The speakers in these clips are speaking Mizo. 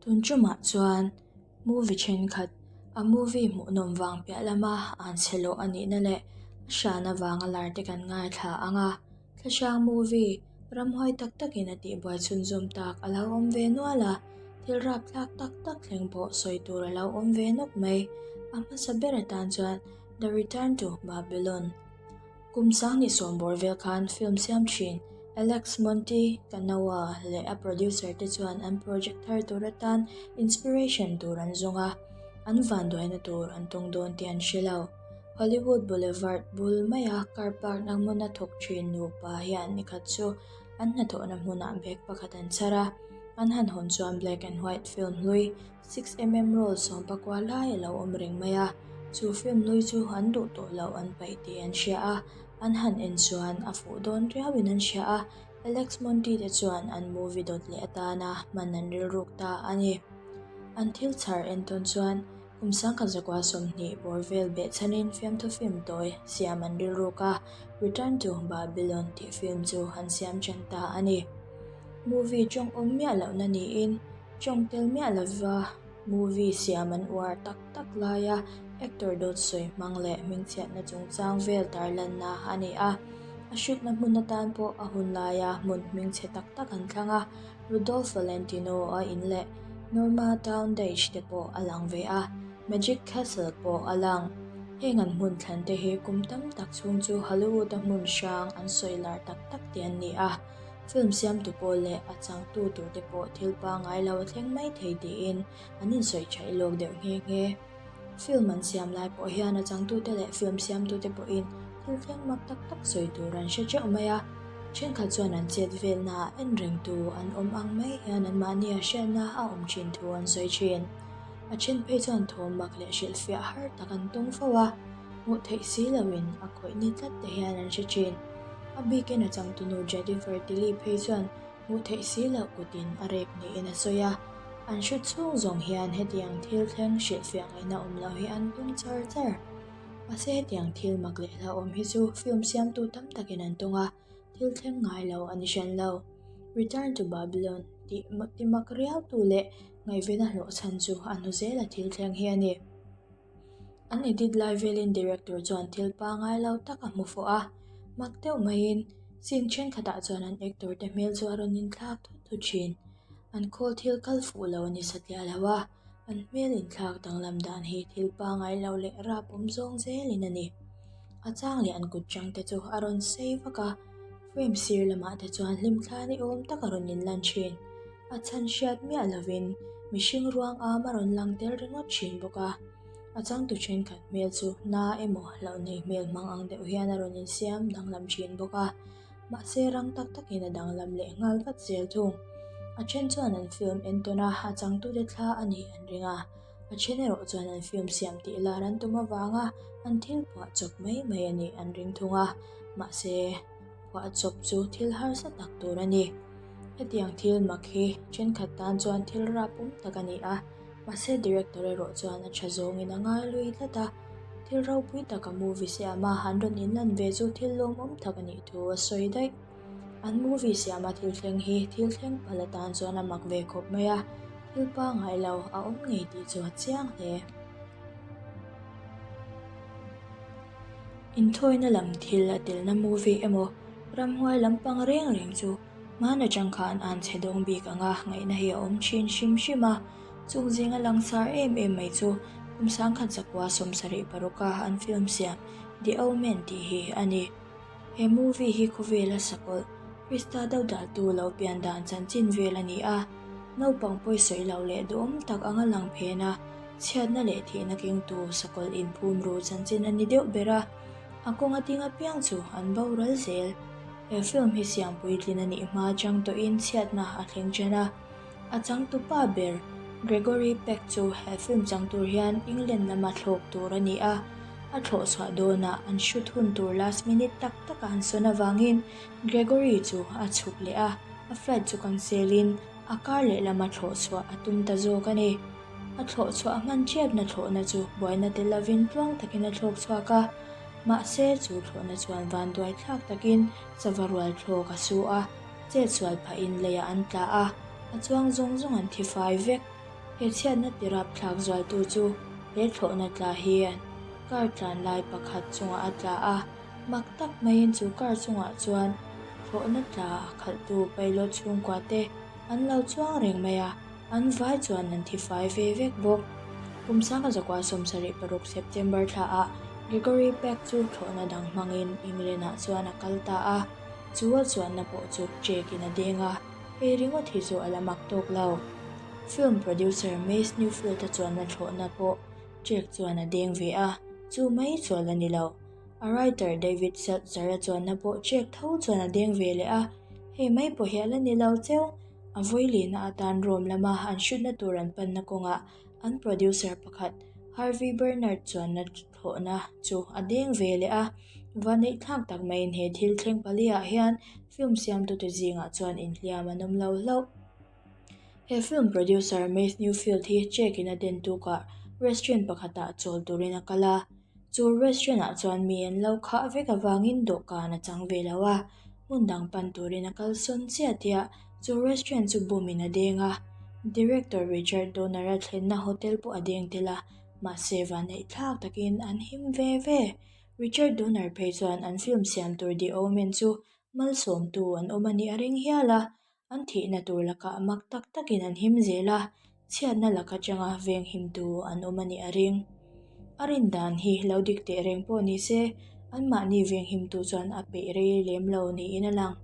Tun tumah chuan movie thenkhat a movie hmuhnawm vang piah lama an chhe lawh a nihna leh a hran avanga lar te kan ngaithla ang a, thlahrang movie ramhuai tak takin a tihbuai chhunzawm tak a lo awm ve nual a, thil rapthlak tak tak thleng pawh sawi tur a lo awm ve nawk mai. A hmasa ber atan chuan The Return to Babylon. Kum sanghnih sawmbawr vel khan film siam thin Alex Monty Kanawa leh a producer te chuan an project thar tur atan inspiration tur an zawng a, an vanduaina tur an tawng dawn tih an hre lo. Hollywood Boulevard bul maia car park na hmuna thawk thin nupa hian nikhat chu an hnathawhna hmunah bag pakhat an chhar a, an han hawn chuan black and white film hlui 6mm roll sawmpakua lai a lo awm reng mai a, chu film hlui chu an duh tawh loh an paih tih an hria a, an han en chuan a fuh dawn riauin an hria a, Alex Monty te chuan an movie dawt leh atana hman an rilruk ta a ni. An thil chhar entawn chuan kum sangkhat zakua 20 bawr vel behchhanin fiamthu film tawi siam an rilruk a, Return to Babylon tih film chu an siam ṭan ta a ni. Movie ṭawng awm miah lohna niin Tawng tel miah lova movie siam an uar tak tak laia actor dawt sawi hmang leh hmingchhiatna chungchang vel tarlanna a ni a. A hrutna hmun atan pawh a hun laia hmun hmingchhe tak tak an thlang a, Rudolph Valentino-a in leh Norma Town Dage te pawh a lang ve a, Magic Castle pawh a lang. Heng an hmun thlan te hi kum tam tak chhung chu Hollywood-a hmun hrang an sawi lar tak tak te an ni a. Film siamtu pawh leh a changtu turte pawh thil pangngai lo a thleng mai thei tiin an insawi thaih lawk deuh nghe nghe. Film an siam lai pawh hian a changtute leh film siamtute pawhin thil thleng mak tak tak sawi tur an hre teuh mai a, thenkhat chuan an chet velnaah en rengtu an awm ang mai hian anmahnia hriatna a awm thin thu an sawi thin. A then phei chuan thawm mak leh hrilhfiah har tak an tum fo a. Hmuh theih si loin a khawih ni tlat te hian an hre thin. A bikin a changtunu Jennifer Tilly phei chuan hmuh theih si loh kutin a rek niin a sawi a. An hru chhung zawng hian hetiang thil thleng hrilhfiah ngaihna awm lo hi an tum char char. Mahse hetiang thil mak leh hlauhawm hi chu film siamtu tam takin an tawng a, thil thleng ngai lo a ni hran lo. Return to Babylon tih ti mak riautu leh ngaihvena hlawhchhan chu a hnu zela thil thleng hi a ni. An edit lai velin director chuan thil pangngai lo tak a hmu fawh a, mak deuh maiin scene thenkhatah chuan an actor te hmel chu a rawn inthlak thut thut thin. An khawl thil kal fuh lo a ni satliah lo a, an hmel inthlak danglam dan hi thil pangngai lo leh rap awm zawng zelin a ni. A chang leh an kut chang te chu a rawn sei vak a, frame sir lamah te chuan hlimthla ni awm tak a rawn inlan thin. A chhan hriat miah lovin mihring ruang am a rawn lang tel ringawt thin bawk a, a changtu thenkhat hmel chu na emaw hlauh nei hmel hmang ang deuh hian a rawn insiam danglam thin bawk a, mahse rang tak takin a danglam leh nghal vat zel thung. A then chuan an film entawn a, a changtute thla a nih an ring a, a then erawh chuan an film siam tih lar an tum avanga an thil phuah chawp mai mai a nih an ring thung a, mahse phuah chawp chu thil harsa tak tur a ni. Hetiang thil mak hi thenkhat tan chuan thil rapawm tak a ni a, mahse director erawh chuan a tha zawngin a ngai lui tlat a, thil ropui taka movie siama an rawn inlan ve chu thil lawmawm tak a nih thu a sawi daih. An movie siama thil thleng hi thil thleng palh atan chuan a mak ve khawp mai a, thil pangngai lo a awm ngei tih chu a chiang hle. Inthawina lam thil a telna movie emaw ramhuai lampang reng reng chu hman atang khan an chhe dawng bik ang a, ngaihna hi a awm thin hrim hrim a. Chung zinga langsar em em mai chu kum sangkhat zakua 76 a an film siam The Omen tih hi a ni. He movie hi khawvela sakawlh Krista dodaltu lo pian dan chanchin vel a ni a, naupang pawisawi lo leh duhawm tak anga lang phen a, chhiatna leh thihna kengtu sakawlh inphum ru chanchin a ni deuh ber a, a kawnga ding apiang chu an boral zel. He film hi siam puitlin a nih hma atang tawhin chhiatna a thleng ṭan a. A changtupa ber Gregory Peck chu he film chang tur hian England lama thlawk tur a ni a, a thlawh chhuah dawnah an shoot hun tur last minute tak taka an sawn avangin Gregory chu a chhuk leh a, a flight chu cancel in a kar lehlama thlawh chhuah a tum ta zawk a ni. A thlawh chhuah hman ṭiapna thlawhna chu buaina tel lovin tluang takin a thlawk chhuak a, mahse chu thlawhna chuan vanduai thlak takin sava rual thlawk a su a. Chet sual phahin leiah an tla a, a chuang zawng zawng an thi fai vek. He chhiatna ti rapthlak zualtu chu he thlawhna tla hi car tlan lai pakhat chungah a tla a, mak tak maiin chu car chungah chuan thlawhna tla a khalhtu pilot chhungkua te an lo chuang reng mai a, an vai chuan an thi fai ve vek bawk. Kum sanga zakua 76 September thlaah Gregory Peck chu thlawhna dang hmangin England-ah chuan a kal ta a, chu a chuanna pawh chu check-in a deng a, hei ringawt hi chu a la mak tawk lo. Film producer Mace Newfield-a chuanna thlawhna pawh check chuan a deng ve a, chu mai chu a la ni lo. A writer David Seltzer-a chuanna pawh check tho chuan a deng ve leh a, hei mai pawh hi a la ni lo cheu. A vawilihna atan Rome lama an hrutna tur an panna kawngah an producer pakhat Harvey Bernard chuanna thlawhna chu a deng ve leh a, vaneihthlak tak maiin he thil thleng paliah hian film siamtute zingah chuan inhliam an awm lo hlauh. He film producer Mace Newfield hi check in a den tukah restaurant pakhatah chawl turin a kal a, chu restaurant ah chuan mi an lo khah vek avangin dawhkan a chang ve lo a, hmun dang pan turin a kal sawn chiah tih chu restaurant chu bum in a deng a, director Richard Donner a thlenna hotel pawh a deng tel a. Mahse vanneih thlak takin an him ve ve. Richard Donner phei chuan an film siam tur The Omen chu malsawmtu an awm a nih a ring hial a, an thihna tur lakah mak tak takin an him zel a, chhiatna lak atanga venghimtu an awm a nih a ring. A rin dan hi lo dik teh reng pawh ni se, anmahni venghimtu chuan a peih rei lem lo niin a lang.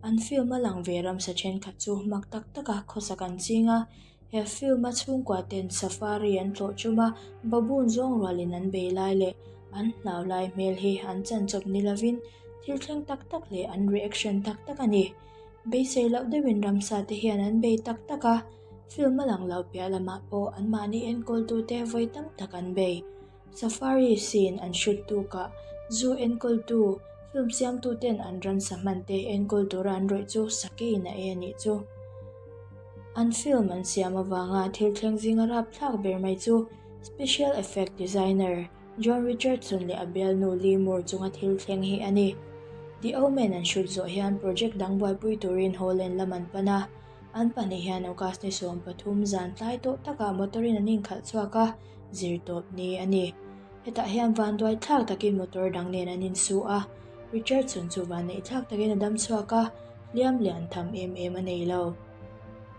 An film a lang ve ramsa thenkhat chu mak tak taka khawsak an ching a, He film-a chhungkua ten safari an tlawh tum a, baboon zawng rualin an bei lai leh an hlau lai hmel hi an chan chawp ni lovin thil thleng tak tak leh an reaction tak tak a ni. Beisei loh deuhin ramsa te hian an bei tak tak a, film a lang lo piah lamah pawh anmahni enkawltute vawi tam tak an bei. Safari scene an shoot tukah zu enkawltu film siamtuten an ransa hman te enkawl tura an rawih chu sakeiin a ei a nih chu. An film an siam avanga thil thleng zinga rapthlak ber mai chu special effect designer John Richardson leh a bialnu Lee Moore chunga thil thleng hi a ni. The Omen an shoot zawh hian project dang buaipui turin Holland lam an pan a, an pahnih hian August ni 13 zan tlai tawh takah motor-in an inkhalh chhuak a, zir tawp ni a ni. Hetah hian vanduai thlak takin motor dang nen an insu a, Richardson chu vanneih thlak takin a dam chhuak a, hliam lian tham em em a nei lo.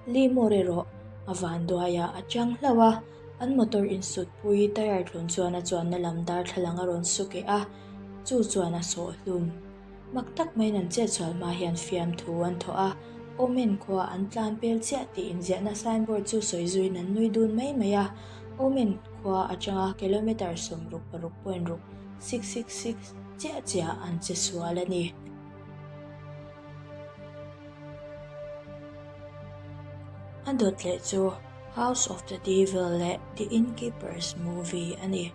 Lee Moore erawh a vanduaiah a chang hlauh a, an motor insut pui tyre tlun chuan a chuanna lam darthlalang a rawn su keh a, chu chuan a sawh hlum. Mak tak maiin an chetsual hma hian fiamthu an thawh a, Omen khua an tlan pel chiah tih inziahna signboard chu sawi zuiin an nui dun mai mai a, Omen khua atanga kilometre 66 point ruk, 666, chiah chiah an che sual a ni. A dawt leh chu House of the Devil leh The Innkeepers movie a ni.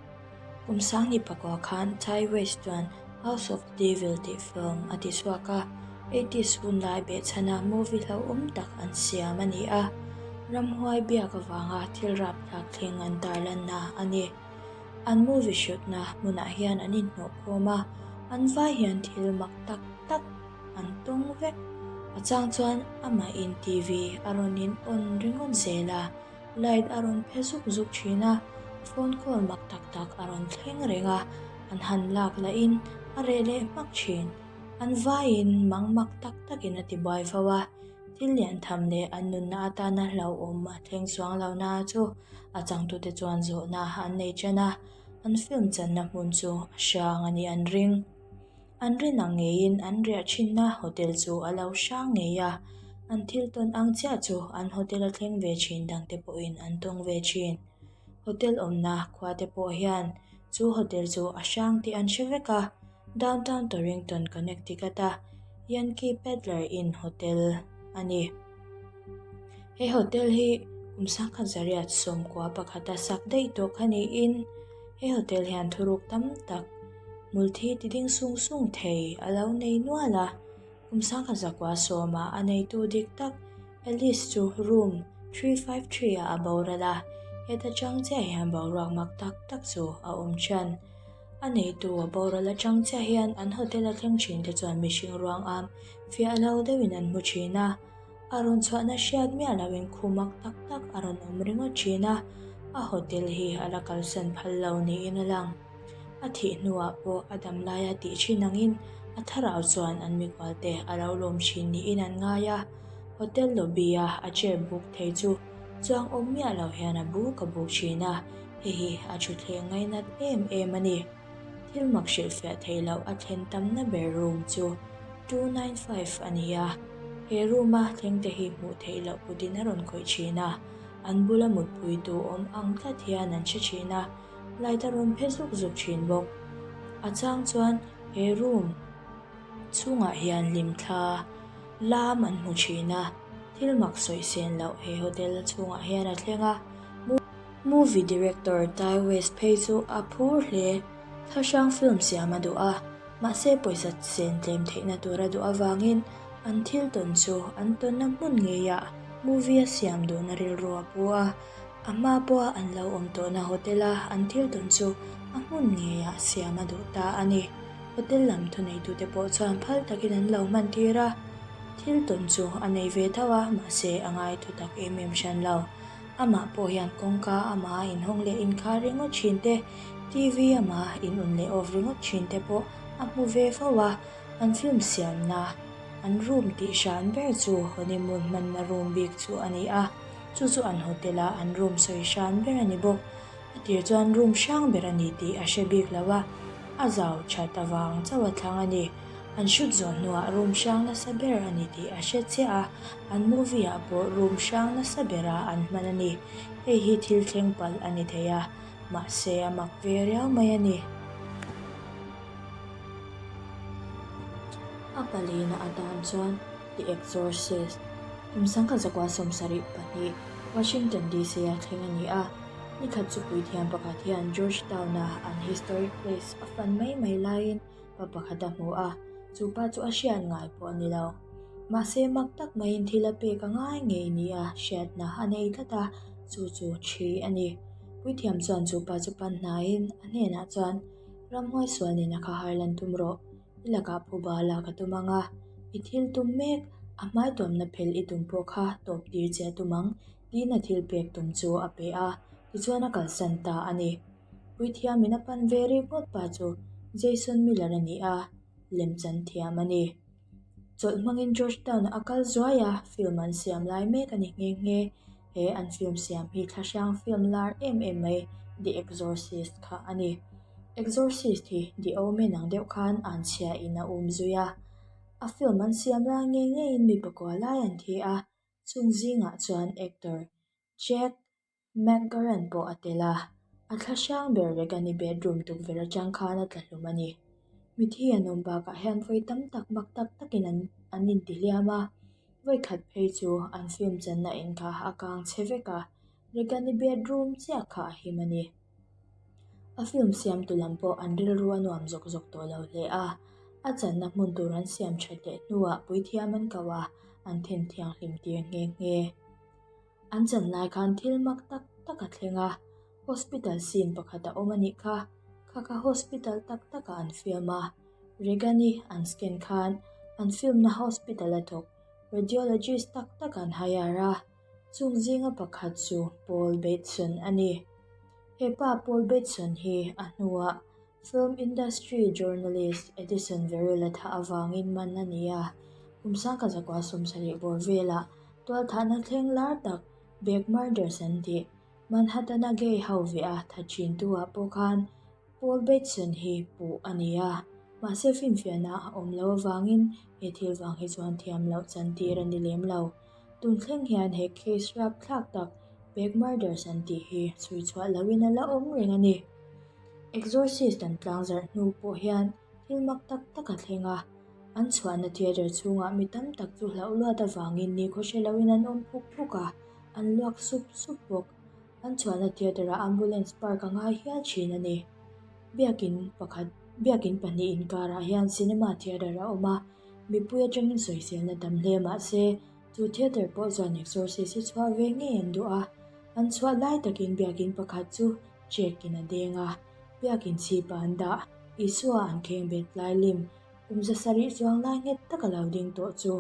Kum sangni pakua khan Ty West chuan House of the Devil tih film a ti chhuak a, eighties hun lai behchhana movie hlauhawm tak an siam a ni a, ramhuai biak avanga thil rapthlak thleng an tarlanna a ni. An movie shoot-na hmunah hian an inhnawhkhawm a, an vai hian thil mak tak tak an tawng vek. A chang chuan amahin TV a rawn in on ringawt zel a. Light a rawn phe zuk zuk thin a, phone call mak tak tak a rawn thleng reng a, an han lak lahin a reh leh hmak thin. An vaiin mang mak tak takin a ti buai fo a, thil lian tham leh an nunna atana hlauhawm a thleng chuang lo na chu a changtute chuan zawhna an nei tan a, an film channa hmun chu a hrang a nih an ring. An rin ang ngeiin an riah thinna hotel chu a lo hrang ngei a, an thil tawn ang chiah chu an hotel a thleng ve thin dangte pawhin an tawng ve thin. Hotel awmna khua te pawh hian chu hotel chu a hrang tih an hre vek a, Downtown Torrington, Connecticut a Yankee Pedlar Inn Hotel a ni. He hotel hi kum sangkhat zariat sawmkua pakhata sak daih tawh kha niin he hotel hian thuruk tam tak Hmulthi ti ding sung sung thei a lo nei nual a, kum sangkhat zakua sawma a neitu dik tak Alice chu room 353 ah a boral a, heta chang chiah hian boruak mak tak tak chu a awm thian. A neitu a boral atang chiah hian an hotel a thleng thin te chuan mihring ruang am fiah lo deuhin an hmu thin a. A rawn chhuahna hriat miah loin khu mak tak tak a rawn awm ringawt thin a, a hotel hi a la kalsan phal lo niin a lang. A thih hnuah pawh a dam laia tih thin angin a thlarau chuan an mikhualte a lo lawm thin niin an ngai a. Hotel lobby-a a chair buk thei chu chuang awm miah lo hian a buk a buk thin a, hei hi a thutthleng ngainat em em a ni. Thil mak hrilhfiah theih loh a thlen tamna ber room chu 295 a ni a, he room-a thlengte hi hmuh theih loh kutin a rawn khawih thin a, an bula mutpuitu awm ang tlat hian an hre thin a, light a rawn phe zuk zuk thin bawk. A chang chuan he room chhungah hian hlimthla lam an hmu thin a, thil mak sawisel loh he hotel chhungah hian a thleng a. Movie director Ty West phei chu a phur hle. Thlahrang film siam a duh a, mahse pawisa sen tlem theihna tur a duh avangin an thil tawn chu an tawnna hmun ngeiah movie a siam duhna rilru a pu a. A hma pawha an lo awm tawhna hotel-a an thil tawn chu a hmun ngeiah siam a duh ta a ni. Hotel lam thuneitute pawh chuan phal takin an lo hman tir a, thil tawn chu a nei ve tho a, mahse a ngai thutak em em hran lo. Amah pawh hian kawngka amah inhawng leh inkhar ringawt thin te, TV amah in on leh off ringawt thin te pawh a hmu ve fo a, an film siamna an room tih hran ber chu honeymoon hmanna room bik chu a ni a, chu chu an hotel a an room sawi hran ber a ni bawk. A tir chuan room hrang ber a ni tih a hre bik lo a, a zau that avang chauh a thlang a ni. An shoot zawh hnuah room hrang nasa ber a ni tih a hre chiah a, an movie ah pawh room hrang nasa bera an hman a ni. Hei hi thil thleng palh a ni thei a, mahse a mak ve riau mai a ni. A palina atan chuan The Exorcist, kum sangkhat zakua 72, Washington DC a thleng a ni a. Nikhat chu puithiam pakhat hian Georgetown-a an historic place a fan mai mai laiin pa pakhat a hmu a, chu pa chu a hriat ngai pawh a ni lo. Mahse mak tak maiin thil a pek a ngai ngei nia hriatna a nei tlat a, chu chu thi a ni. Puithiam chuan chu pa chu pan hnaiin a hnenah chuan, Ramhuai sual nena kha har lan tum rawh, i lakah phuba lak a tum ang a, i thil tum mek, a hmai tuamna phel i tum pawh kha tawp tir che a tum ang, tiin a thil pek tum chu a pe a, tichuan a kalsan ta a ni. Puithiamin a pan ve rih ngawt pa chu Jason Miller a ni a, lemchan thiam a ni. Chawlh hmangin Georgetown a kal zuai a, film an siam lai mek a ni nghe nghe. He an film siam hi thlahrang film lar em em mai The Exorcist kha a ni. Exorcist hi The Omen ang deuh khan an chhia in a um zui a. A film an siam lai ngei ngeiin mi pakua lai an thi a, chung zingah chuan actor Jack McGarren pawh a tel a, a thla hrang ber Reagan-i bedroom tukverh atang khan a tla hlum a ni. Mithi an awm bakah hian vawi tam tak mak tak takin an an intihliam a, vawi khat phei chu an film channa in kha a kang chhe vek a, Reagan-i bedroom chiah kha a him a ni. A film siamtu lam pawh an rilru a nuam zawk zawk tawh lo hle a, a channa hmun tur an siam that leh hnuah puithiam an ko a, an then thianghlim tir nghe nghe. An chan lai khan thil mak tak tak a thleng a, hospital scene pakhat a awm a nih kha, kha kha hospital tak takah an film a, Reagan-i an scan khan an film na hospital a thawk radiologist tak tak an hire a, chung zinga pakhat chu Paul Bateson a ni. He pa Paul Bateson hi a hnuah Film industry journalist Edison Verrill-a thah avangin man a ni a, kum 1970 bawr velah tualthahna thleng lar tak Bag Murders an tih Manhattan-a gay ho veh a tha thintu-ah pawh khan Paul Bateson hi puh a ni a, mahse finfiahna a awm loh avangin he thil vang hi chuan thiam loh chantir a ni lem lo. Tun thleng hian he case rapthlak tak Bag Murders an tih hi chhui chhuah lohin a la awm reng a ni. Exorcist an tlangzarh hnu pawh hian thil mak tak tak a thleng a, an chhuahna theatre chhungah mi tam tak chu hlauh luat avangin nikhaw hre loin an awm phuk phuk a, an luak sup sup bawk. An chhuahna theatre ah ambulance park a ngai hial thin a ni. Biakin pakhat Biakin pahnih inkarah hian cinema theatre a awm a, mipui atangin sawiselna tam hle mahse chu theatre pawh chuan exorcist hi chhuah ve ngei an duh a, an chhuah lai takin biakin pakhat chu Check in a deng a, biakin chhip ah an dah, Isua an kheng bet lai lim, kum zasarih chuang lai nghet tak a lo ding tawh chu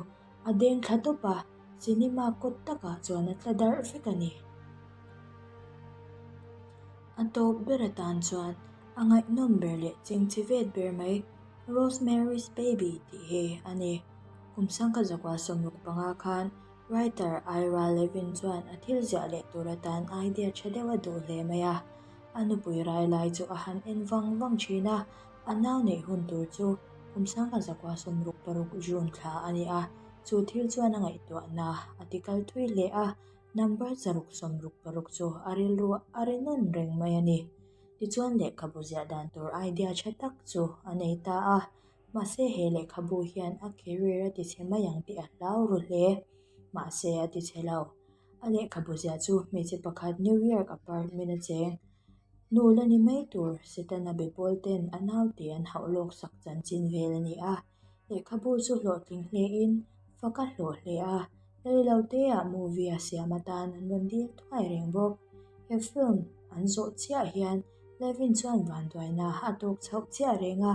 a deng thla tawp a. Cinema kawt takah chuan a tla darh vek a ni. A tawp ber atan chuan a ngaihnawm ber leh chingchi vet ber mai Rosemary's Baby tih hi a ni. Kum sangkhat zakua 65 khan writer Ira Levin chuan a thil ziah leh tur atan idea tha deuh a duh hle mai a. A nupui rai lai chu a han en vang vang thin a, a nau neih hun tur chu kum sangkhat zakua 66 June thla a ni a. Chu thil chuan a ngaihtuahna a tikal thui hle a, number 666 chu a rilru a ri nawn reng mai a ni. Tichuan lehkhabu ziah dan tur idea tha tak chu a nei ta a, mahse he lehkhabu hian a career a tichhe mai ang tih a hlau ru hle. Mahse a tichhe lo. A lehkhabu ziah chu hmeichhe pakhat New York apartment a cheng. Nu la ni mai tur Setana be pawl ten a naute an hauh lawk sak chanchin vel a ni a. Lehkhabu chu hlawhtling hlein fak a hlawh hle a, reiloteah movie a siam atan an rawn dil thuai reng bawk. He film an zawh chiah hian Levin chuan vanduaina a tawk chhoh chiah reng a,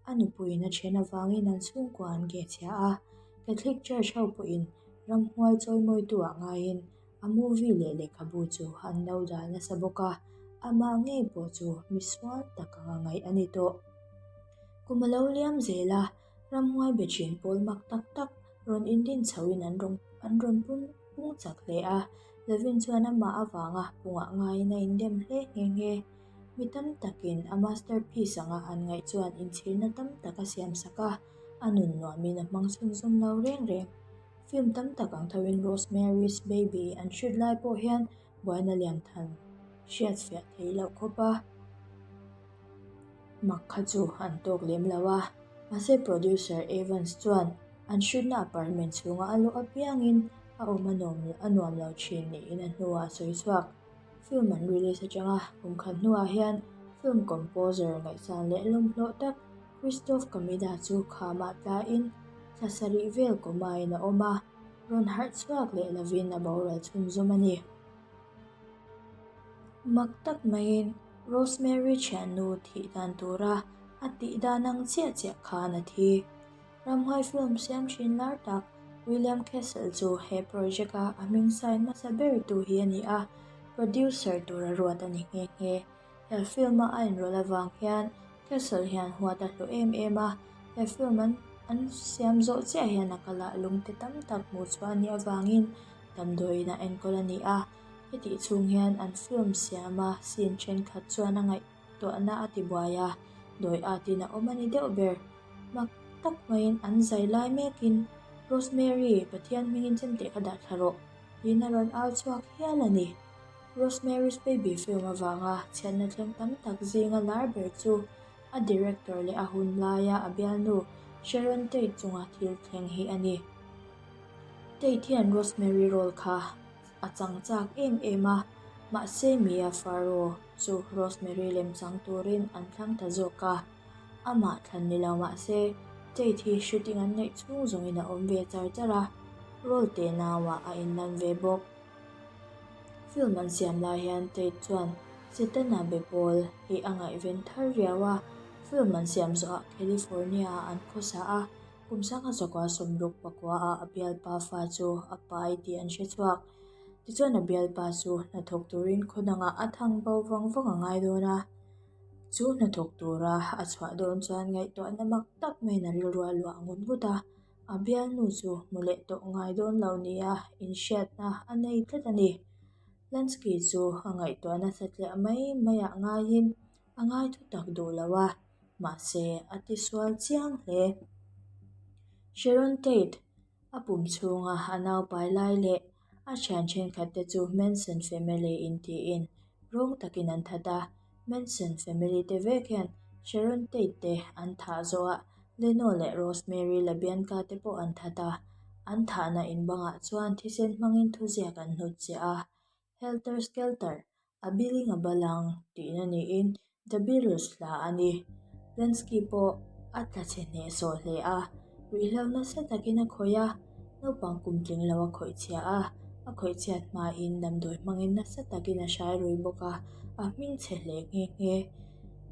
a nupuiin a then avangin an chhungkua an kehchhia a, Catholic Church ho pawhin ramhuai chawimawitu-ah ngaiin a movie leh lehkhabu chu an lo dal nasa bawk a, amah ngei pawh chu misual tak anga ngaih a ni tawh. Kum a lo liam zel a, ramhuai be thin pawl mak tak tak rawn indin chhoin an rawn an rawn pung pung chak hle a, Levin chuan amah avanga pungah ngaiin a indem hle nghe nghe. Mi tam takin a masterpiece anga an ngaih chuan inchhirna tam tak a siam sak a, a nun nuamin a hmang chhunzawm lo reng reng. Film tam tak ang thoin Rosemary's Baby an shoot lai pawh hian buaina lian than hriat fiah theih loh khawp a, mak kha chu an tawk lem lo a. Mahse producer Evans chuan an shoot-na apartment chhunga a luh apiangin a awm a nuam a nuam lo thin niin a hnuah a sawi chhuak. Film an release atanga kum khat hnuah hian film composer ngaihsan leh lawmhlawh tak Christoph Kameda chu khamah tlain thla sarih vel coma-in a awm a, rawn harh chhuak leh lovin a boral chhunzawm a ni. Mak tak maiin Rosemary thiannu thih dan tura a tih dan ang chiah chiah khan a thi. Ramhuai film siam thin lar tak William Castle chu he project-a a hming sign hmasa ber tu hi a ni a, producer tura ruat a ni nghe nghe. He film-a a inrawlh avang hian Castle hian huat a hlawh em em a, he film an an siam zawh chiah hian a kalah lungte tam tak hmuh chhuah a nih avangin damdawiin a enkawl a ni a. Hetih chhung hian an film siama scene thenkhat chuan a ngaihtuahna a tibuai a, dawi atin a awm a ni deuh ber. Mak tak maiin an zai lai mekin, Rosemary, Pathian hmingin chemte kha dah thla rawh, tiin a rawn au chhuak hial a ni. Rosemary's Baby film avanga chhiatna thleng tam tak zinga lar ber chu a director leh a hun laia a bialnu Sharon Tate chunga thil thleng hi a ni. Tate hian Rosemary role kha a chang chak em em a, mahse Mia Farrow chu Rosemary lem chang turin an thlang ta zawk a. Amah thlan ni lo mahse Tate hi shooting an neih chhung zawngin a awm ve char char a, role tenauah a inlan ve bawk. Film an siam lai hian Tate chuan Setana be pawl hi a ngaihven thar riau a, film an siam zawhah California-ah an khawsa a, kum sangha zakua 69 ah a bialpa fa chu a pai tih an hre chhuak. Tichuan a bialpa chu hnathawk turin khaw dangah a thang bo vang vang a ngai dawn a, chu hnathawk tura a chhuah dawn chuan ngaihtuahna mak tak maiin a rilru a luah ngut ngut a. A bialnu chu hmu leh tawh ngai dawn lo nia inhriatna a nei tlat a ni. Lansky chu a ngaihtuah nasa tliah mai maiah ngaiin a ngai thu tak duh lo a, mahse a tisual chiang hle. Sharon Tate a pum chhunga a naupai lai leh a thian thenkhat te chu Manson family intiin rawng takin an that a. Manson family te vek hian Sharon Tate te an thah zawhah Leno leh Rosemary LaBianca te pawh an that a, an thahna in bangah chuan thisen hmangin thuziak an hnutchhiah a, Helter Skelter, a biling a balang tihna niin The Beatles hla a ni. Lansky pawh a tla chhe hnehsawh hle a, ruihhlo nasa takin a khawih a, naupang kum tling lo a khawih chhia a, a khawih chhiat hmain damdawi hmangin nasa takin a hrai rui bawk a, a hming chhe hle nghe nghe.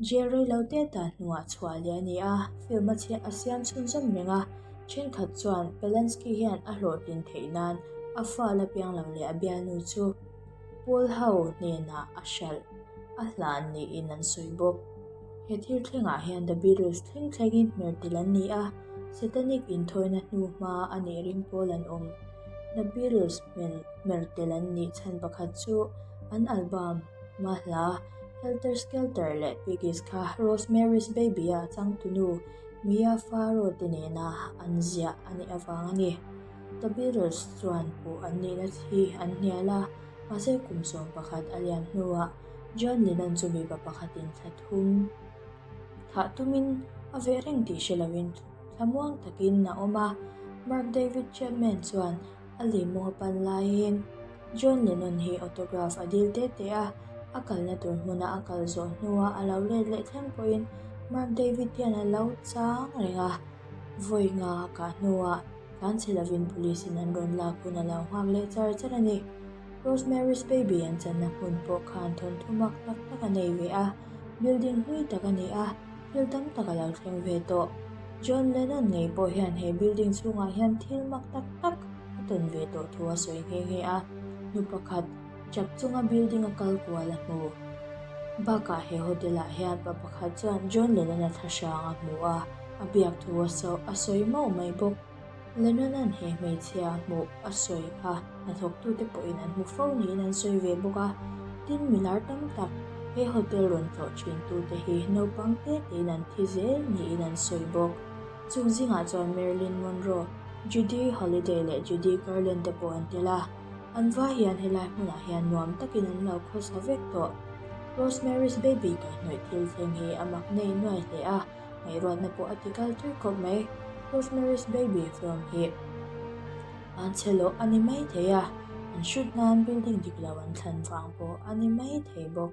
Jail rei lo te ta hnuah chhuah leh a ni a, film a chhiah a siam chhunzawm reng a, thenkhat chuan Polanski hian a hlawhtlin theih nan A fa la piang lo leh a bialnu chu Paul ho hnenah a hralh a hlan niin an sawi bawk. He thil thlengah hian The Beatles thleng thlengin hmer tel an ni a, Satanic inthawina hnu hma a nih ring pawl an awm. The Beatles hmer tel an nih chhan pakhat chu an album a hla Helter Skelter leh Piggies kha Rosemary's Baby-a changtunu Mia Farrow te nena an ziah a nih avang a ni. The Beatles chuan puh an nihna hi an hnial a, mahse kum 11 a lian hnuah John Lennon chu mipa pakhatin thla thum thah tumin a veh reng tih hre loin thlamuang takin a awm a. Mark David Chapman chuan a lehmawng a pan laiin John Lennon hi autograph a dil te te a, a kalna tur hmuna a kal zawh hnuah a lo let leh thleng pawhin Mark David hian a lo chang reng a, vawi nga a kah hnuah tlan chhe lovin police in an rawn lak hun a lo nghak leh char char a ni. Rosemary's Baby an channa hmun pawh khan thawnthu mak tak tak a nei ve a, building hlui tak a ni a, thil tam tak a lo thleng ve tawh. John Lennon ngei pawh hian he building chhungah hian thil mak tak tak a tawn ve tawh thu a sawi nghe nghe a, nu pakhat chap chunga building a kal kual a hmu. Bakah he hotel ah hian pa pakhat chuan John Lennon-a thlahrang a hmu a, a biak thu a sawi mauh mai bawk. Lennon-a'n he hmeichhia hmuh a sawi kha hnathawktute pawhin an hmu fo niin an sawi ve bawk a. Tin, milar tam tak he hotel rawn tlawh thintute hi naupang te tein an thi zel niin an sawi bawk. Chung zingah chuan Marilyn Monroe, Judy Holliday leh Judy Garland te pawh an tel a. An vai hian helai hmunah hian nuam takin an lo khawsa vek tawh. Rosemary's Baby kaihhnawih thil thleng hi a mak nei nuai hle a. Ngaihruatna pawh a ti kal tui khawp mai. Rosemary's Baby film hi an chhe loh a ni mai thei a, an shoot nan building dik lo an thlan vang pawh a ni mai thei bawk.